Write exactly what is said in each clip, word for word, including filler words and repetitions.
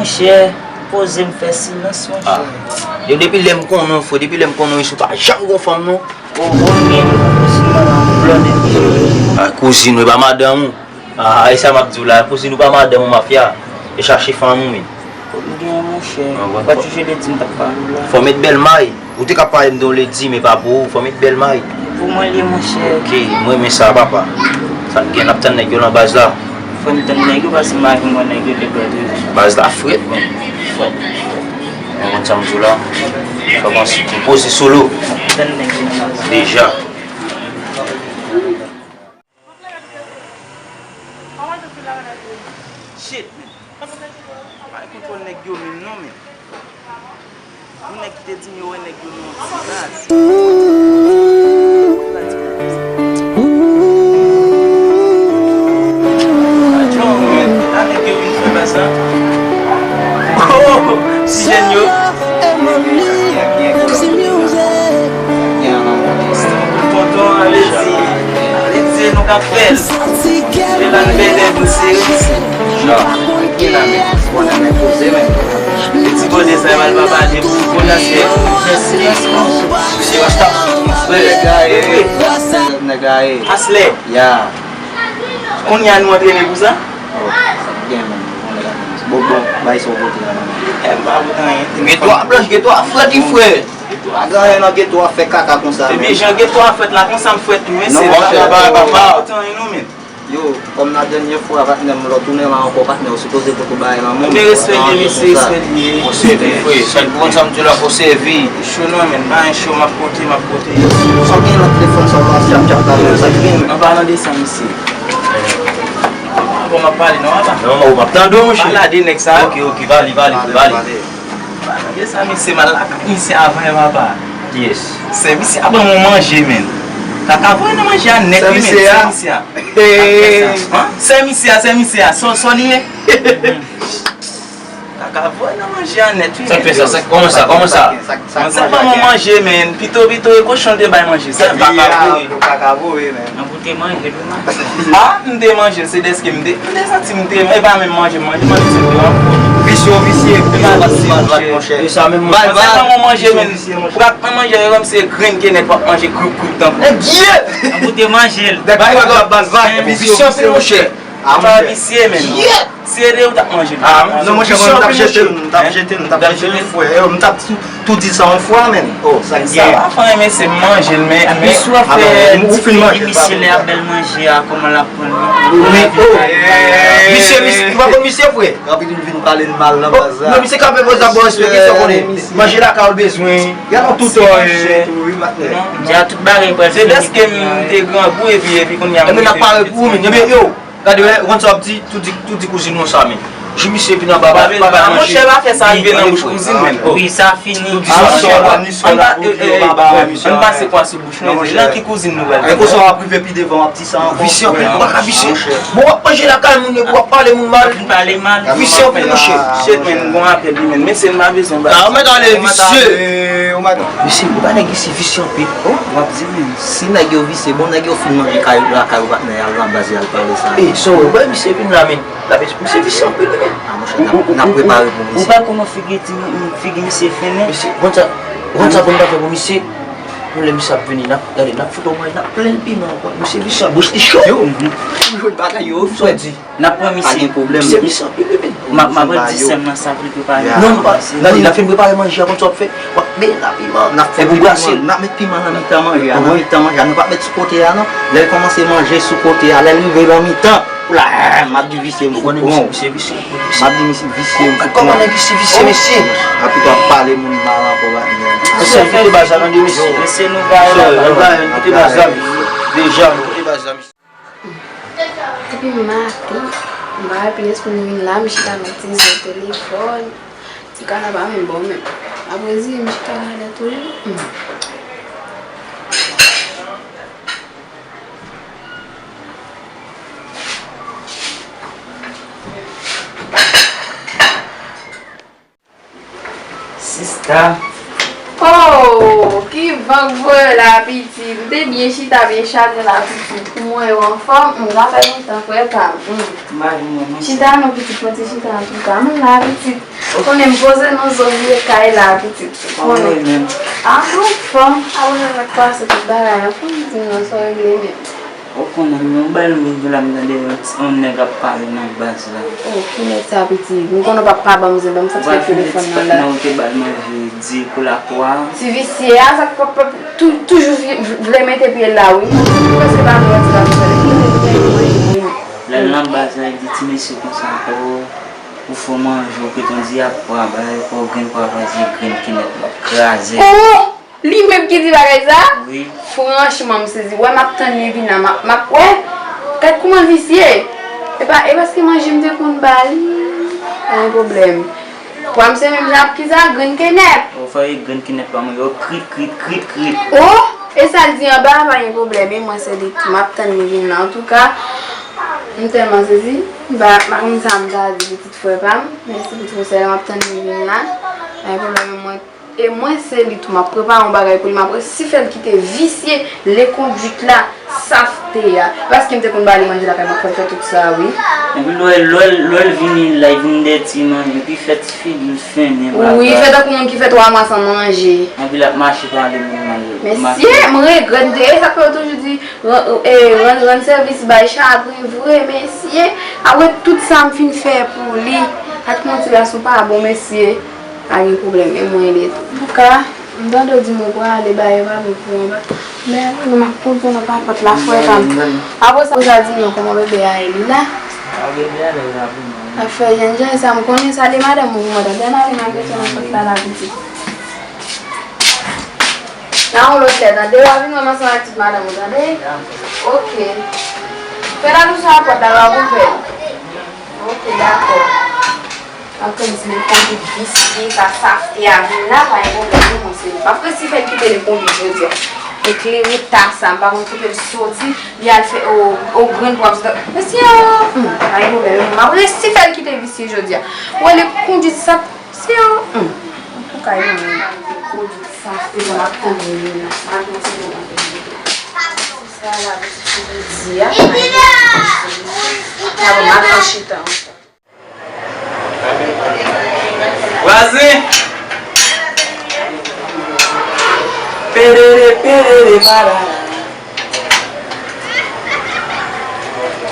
Chè, poze m fè silans, monchè. Yo, depi lè m konnen w, frè, depi lè m konnen w, isi w pa janm gon fanm, non. Bon, bon, gen yon kouzin mwen nan Blòdè, monchè. Ah, kouzin ou, e pa madanm ou. Ah, e sa m ap di w la, kouzin ou pa madanm ou, mafya. E chache fanm ou, men. Kot m gen, monchè? Ah, bon. Ou pa t jije lè di m t ap pale w la. Fò w met bèl may. Ou te ka pale m de yon lady, men pa pou ou, fò m met bèl may. Pou mwen li ye, monchè. Ok, m renmen sa, papa. Sa k gen, n ap tann nèg yo nan baz la. Fò n tann nèg yo, paske m pa vin wè nèg yo depi atrè. Baz la frèt, men. Frèt. Ou konprann sa m di w la? Fò panse pou poze solo. Tann nèg yo nan baz la. Deja. Shit, man. Pa gen kontwòl nèg yo menm non, men. Yon nèg ki te di m yo wè nèg yo nan yon ti baz. Atchon, men, la nèg yo vin fè baz la. Oh, ti jèn yo. Tonton, ale di, ale di nou k ap fè l. E la n bèlè nou sere. Ti bonè sa, e mal pa pale pou potansye. Misye Rasta. Nèg la ye. Aslè. Ya. Kounye a nou antrene pou sa? Oh, sa k gen, man. Bon, bon, bay sa w pote la, man. E, m pa pote anyen. Gen twa blanch, gen twa frèt, ki frèt. Gen twa frèt. Pa gen anyen nan geto a fè kaka konsa, men. Ebyen, jan geto a frèt la, konsa m frèt tou, men. Non, se monchè, pa, pa, pa, pa pote anyen, non, men. Yo, kòm nan dènye fwa, patnè m, lè w tounen la ankò, patnè, w sipoze pote bagay lan men w. Ebyen, respè l ye, mesye, respè l ye. Fò sèvi, frè. Sèl pou konn sa m di w la, fò sèvi. Cho non, men, pa gen cho, m ap pote, m ap pote. Sa w gen nan telefòn sa w pa ap tap tap la, men, sa k gen? An palan de sa, mesye. Bon, m ap pale non, papa. Non, m ap tande w, monchè. Pale a de nèg sa yo. Ok, ok, pale, pale, pale. Pale, pale. Pale de sa, misye, m al lakay misye avan, papa. Yes. Sè misye a ban mwen manje, men. Kaka voye nan manje a nèt, wi, men. Sè misye a. Sè misye a. Hey. Sè misye a, sè misye a. Sò, sò li ye. Kaka voye nan manje a nèt, wi, men. Sa k fè sa? Sa, kòman sa? Kòman sa? Manzè ban mwen manje, men. Pito, pito, e kochon te bay manje. Sa, kaka voye. Kaka voye, men. Ou te manje l wi, Max? Ah, m te manje l, se dèske m te, m te santi m te, e pa menm manje m manje, manje se te yon. Visye w visye, visye w visye, monchè. E sa menm, monchè. Sa pa yon manje, men. Ou ap manje, e kòmsi se grenn kenèt w ap manje, kroup, kroup, tankou. Nèg ye! Ou te manje l. Bay w ap bal vag. Epi visye anpil, monchè. Ah, pa visye, men. Se de ou t ap manje. Ah, non, monchè, mwen, m t ap jete l, m t ap jete l, m t ap jete l, frè. Yo, m t ap tou, tou di sa yon fwa, men. Oh, sa k gen? Sa pa fè anyen, men se manje l, men, men. Apre sa w ap fè, ou fin manje. Misye lè ap bèl manje a, kòman l ap pran li? Wi, oh. Misye, misye, ou pa konn misye, frè? Rapid, vin pale l mal nan baz la. Non, misye ka fè bòz la, bòz, men misye konnen. Manje lakay ou l bezwen. Gade yon tout, euh, wi, matnè. Di a tout bagay pral fini. Se dèske m te grangou, epi, epi kounye a, m te. Ebyen, n ap pare pou ou, men. Ebyen, yo. Gade, wè, ou konn sa w ap di, tou di, tou di kouzin ou sa, men. Jou misye vin anba, pa, pa, pa manje. Monchè, pa fè sa rive nan bouch kouzin, men. Wi, sa fini. Tou di sa, monchè, ann pase pwa sou bouch nou. Nan ki kouzin nou pral fè? E konsa w ap rive pi devan, w ap di sa ankò. Visye anpil, ou pa ka visye. Bon, w ap manje lakay moun, epi w ap pale moun mal. Pale mal. Visye anpil, monchè. Shit, men, gon apèl li, men. Mesye, m pa bezwen bat. Ah, ou mèt ale, visye. Mesye, ou pa nèg isi visye anpil. Oh, w ap di, men, si nèg yo visye, bon, nèg yo fin manje kay, lakay ou patnè, y al nan baz, y al pale sa. E, so, ou wè misye vin la, men. Misye visye anpil, men. Ah, monchè, n ap, n ap prepare pou misye. Ou pa konnen figi ti, figi misye fennen. Mesye, konn sa, konn sa pou n ta fè pou misye. Yon lè misye ap vini, n ap, gade, n ap fout yon mwen, n ap plen l piman ankò. Misye visye, bouch li cho. Yo, m jwenn bagay yo, frè. N ap pran misye. Pa gen pwoblèm. Misye visye anpil, men. M ap, m ap di sè m nan sa pou l prepare. Non, pa, gade, l ap fin prepare manje a, konn sa w ap fè. W ap met la piman. N ap fè piman, n ap met piman nan mitan manje a, nan mitan manje a. Nou p ap met sou kote a, non. Lè l kòmanse manje sou kote a, lè l rive nan mitan, ou la, m ap di visye, m fout pran w. M ap di misye visye, m fout pran w. Kòman nèg visye, visye, mesye? Apito ap pale moun mal ankò, patnè. Mesye, kite baz la, tande, mesye. Mesye, nou ba yo la. Kite baz la, mesye. Deja, kite baz la, mesye. Depi maten, m pa wè pyès moun vin la, m chita nan ti zen telefòn. Ti kana pa menm bon menm. Apre zen, m chita la toujou. Hmm. Sista. Oh, ki Bank voye la, pitit. M te byen chita, byen chaje la, pitit. Pou mwen, yo anfòm. M, sa fè lontan, frè pa m. M. M pa jwenn mwen, mwen. Chita non, pitit, mwen te chita antouka. M la, pitit. Ou konnen m poze nan zòn vye kay la, pitit. Ou konnen. Anfòm. Apre mwen k pase tout bagay, anfòm, di m nan sa w regle menm. Ou konnen, men ou bay m vin la, m tande yon ti, yon nèg ap pale nan baz la. Oh, ki nèg sa, pitit? M konnen w p ap pa ban m zen, ban m santi nan telefòn nan la. Ou te ba l manje di pou lakwa. Ti visye a, sa k p ap tou-, toujou vi-, vle mete pye l la, wi. Paske pa mwen ti la, m tande. Lè l nan baz la, li di ti mesye konsa, oh, ou fò manje, ou pete yon dyab pwa bay, ou grenn pwa bay, grenn kenèp, l ap kraze. Oh! Li menm ki di bagay sa? Wi. Franchman, m sezi. Wè, m ap tann li vin la. M ap, m ap, wè. Gad kouman l visye. E pa, e paske manje m te konn ba li. Pa gen pwoblèm. Pwa m se menm jan ap ki sa? Grenn kenèp. Ou fè grenn kenèp pa mwen yo krit, krit, krit, krit. Oh! E sa l di anba, pa gen pwoblèm. E mwen se li tou. M ap tann li vin la. Antouka, m tèlman sezi. M pa, m pa konn sa m ta di pitit frè pa m. Mèsi pou ti konsèy la. M ap tann li vin la. Pa gen pwoblèm, mwen E mwen se li tou, m ap prepare yon bagay pou li, m ap resi fè l kite visye, lekondwit la, safte a. Paske m te konn ba li manje lakay, m ap fè l fè tout sa, wi. Epi lè, lè, lè l vini la, li vin dèti manje, epi fè ti figi l fennen, papa. Wi, fè tankou moun ki fè twa mwa san manje. Epi l ap mache pale moun manje. Mesye, m regrèt, m te, e sa k fè yo toujou di, ran-, e, rann, rann sèvis bay chagren vre, mesye. Apre tout sa m fin fè pou li, ak manti la sou pa bon, mesye. Pa gen pwoblèm, e mwen ede tou. Antouka, m tande w di m ou prale, bagay yo pa bon pou anba. Men, nou m ap kontan nan pa pòt la, frè pa m. Apre sa, apre sa, di m non, kòman bebe a ye, li la? A, bebe a la, li la pou mwen. Afè jènjan sa, m konnen sa de madanm ou pou mwen, tande, n ale, m al rete nan pòt la, la, pitit. Nan yon lòt lè, tande, w a vin wè m ansanm ak tout madanm ou, tande? Oke. Fè la dousan a pòt la, w ap ouvè l. Oke, dakò. Antann di men kondwit visye sa, safte a vin la, pa gen pwoblèm pou mwen, se li. M ap resi fè l kite lekondwit jodi a. Eklere ta sa, m pa konn kote l soti, li al fè o, o grenn pwòp. Mesye, hmm, pa gen pwoblèm, m ap resi fè l kite visye jodi a. Ou wè lekondwit sa, mesye, hmm. Antouka, yo, lekondwit safte, m ap tann li vin la. M ap tann li vin la. Sa la, mesye, jodi a, pa gen pwoblèm. Sa bon, m ap chita ankò. Vwazen! Perere, perere, parara.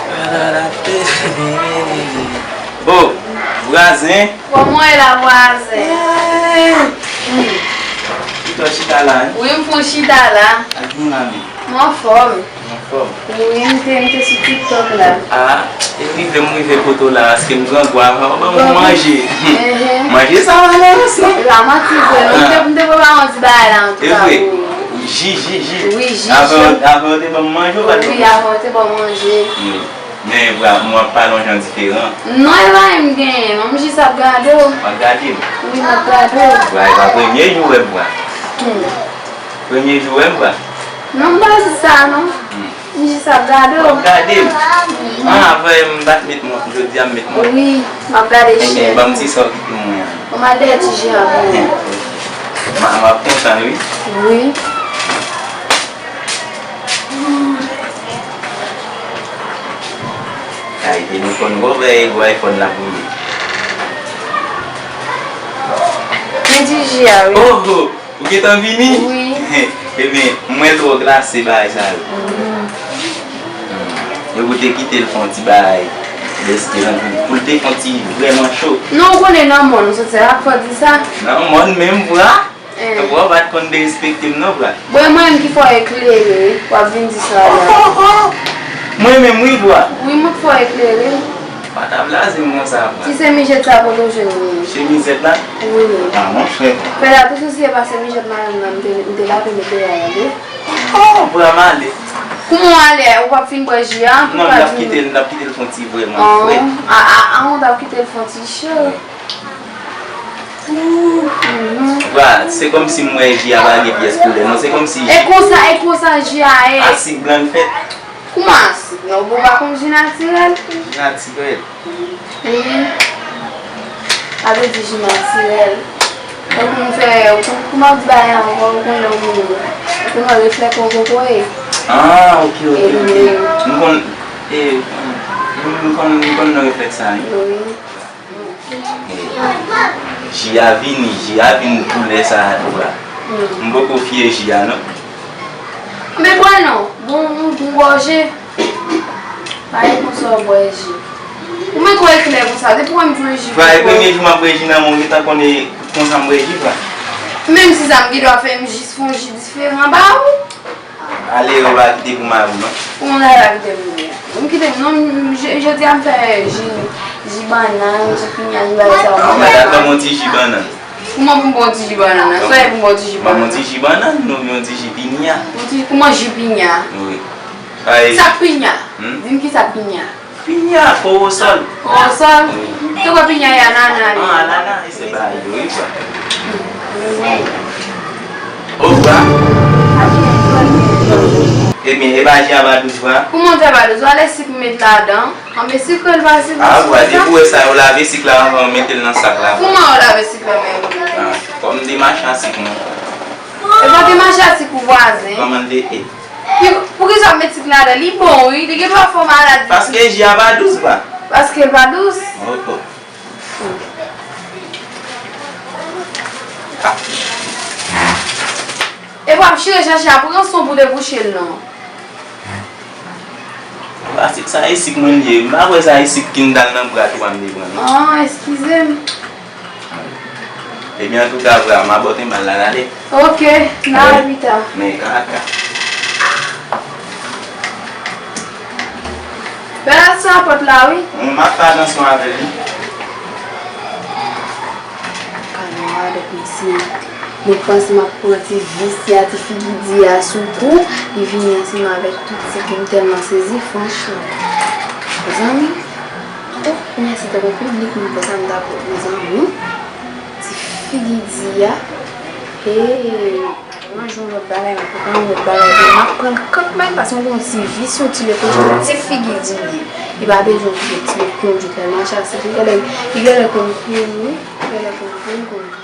Parara, perere. Oh, vwazen! Kòman w ye la, vwazen? Eh! Hmm. Ou t chita la, hein? Wi, m fon chita la. Ak moun la menm? M anfòm. Anfòm. Wi, m te, m te sou TikTok la. Ah, e rive m rive kote w la, paske m grangou avan, ban m manje. Manje sa malè non. E pa manti vre, non. M te, m te prepare yon ti bagay la, antouka. E vre? Ji, ji, ji. Wi, ji, ji. Avan, avan yo te ban m manje, ou pa t ban m? Wi, avan yo te ban m manje. Wi. Men, vwa, m ap pale yon jan diferan. Non, e pa m genyen, non, m jis ap gade w. W ap gade m? Wi, m ap gade w. Vwa, e pa premye jou w wè m, vwa. Hmm. Premye jou w wè m, vwa. Non, m pa di sa, non. Hmm. M jis ap gade w. W ap gade m? Mhm. Ah, vre, m pa t met mont, jodi a m met mont. Wi, m ap gade chèn. Ebyen, ban m ti sa w kite mwen an. Ou m al dèyè ti jeran pou mwen. M a, m ap kontan, wi. Wi. Ay, telefòn, gwo vèy, gwo iPhone la pou li. Men ti ji a, wi. Oh, oh. Ou gentan vini? Wi. Ebyen, m wè l twò glase bagay sa yo. Mm. E pou te kite l fè yon ti bagay, dèske nan, pou l te fè yon ti vrèman cho. Non, ou konnen nan mòn ou soti, sa k fè w di sa? Nan mòn menm, vwa? Eh. Vwa, ou pa t konn derespekte m non, vwa. Bon, e mwen menm ki fè w eklere, wi. W ap vin di sa la. Oh, oh, oh. Mwen menm, wi, vwa. Wi, mwen k fè w eklere. Pa ta blaze m konsa, vwa. Ti semizèt sa kote w jwenn li? Semizèt la? Wi. Ah, monchè. Fè la tou sousiye pa semizèt madanm nan, m te, m te lave m te lave. Oh, vwa, m ale. Kouman w ale? Ou p ap fin bwè ji a? Non, m t ap kite l, m t ap kite l fè yon ti vrèman frèt. Ah, ah, ah, ou t ap kite l fè yon ti cho. Wi. Mhm. Vwa, se kòmsi m wè ji a pa gen pyès koulè, non, se kòmsi... E konsa, e konsa ji a ye. Asik blan l fèt. Kouman asik? Non, ou pa konn ji natirèl? Ji natirèl. Wi. Sa vle di ji natirèl. Ou konn fè, ou konn kouman ap bay ankò, ou konn lè ou, ou konn wè reflèk ou kokoye. Ah, ok, ok, ok. M konn, e, m, m konn, m konn nan reflèk sa, wi. Wi. E, ji a vini, ji a vin koulè sa a tou la. M poko fye ji a, non. Men bwè non, bon, bon, bon gòje. Parèy konsa w bwè ji. Ou mèt wè klè konsa, depi w wè m jwe ji. Frè, e premye jou m ap bwè ji nan men w, ou gentan konnen konsa m bwè ji, frè. Menm si sa m gen dwa fè, m jis fè yon ji diferan ba ou. Ale, ou pa kite pou mari w, non? Kouman w ale pa kite pou mwen? M kite, non, m, j-, jodi a m fè ji, ji bannann, ji pinya, ji bagay sa yo. Ah, mwen ta ban yon ti ji bannann. Kouman pou m ba w ti ji bannann nan? Sa w pou m ba w ti ji bannann nan? Ban m yon ti ji bannann, nou yon ti ji pinya. Yon ti, kouman ji pinya? Wi. Sa k pinya? Hmm? Di m ki sa k pinya? Pinya, kowosòl. Kowosòl? Wi. Te kwè pinya e anana li. Ah, anana, e se bagay yo, wi, sa. Obra. Ebyen, e pa ji a pa dous, vwa. Kouman w fè pa dous? Wale sik m met ladan. An, men sikre l pa si dous. Ah, vwa, depi w wè sa, yo lave sik la anvan, yo mete l nan sak la. Kouman yo lave sik la menm? Ah, kòm m te mache a sik, mwen. E pa te mache a sik ou vwazen. Kòman l te ye? Ki, poukisa w met sik ladan? Li bon, wi. Li gen dwa fè w malad. Paske ji a pa dous, vwa. Paske l pa dous? Oh, oh. E pa m chire chache a pran son pou debouche l, non. Plastik sa e sik mwen li ye. M pa kwè sa e sik ki m t al nan bra tou a m te pran, non. Ah, eskize m. Ebyen, antouka, vwa, m a bò te mal la, tande. Ok, n a pita. Men kaka. Bèl sa pòt la, wi. M ap fè atansyon avè l, wi. Ka nwa, donk, mesi. Mwen panse m ap pran ti visye a, ti figi di a sou kou, li vini ansanm avèk tout ti ki m tèlman sezi, franchman. Mezanmi, oh, mèsi tankou piblik, mwen konsa m ta pran, mezanmi. Ti figi di a, hey, mwen jwenn lòt bagay, mwen pran lòt bagay, men m ap pran kanmenm, paske mwen gen yon ti visye, yon ti lekondit, ti figi di li. Li pa bezwen fè ti lekondit, lè l mache asou, li genlè, li genlè konn kouri, li genlè konn kouri, konn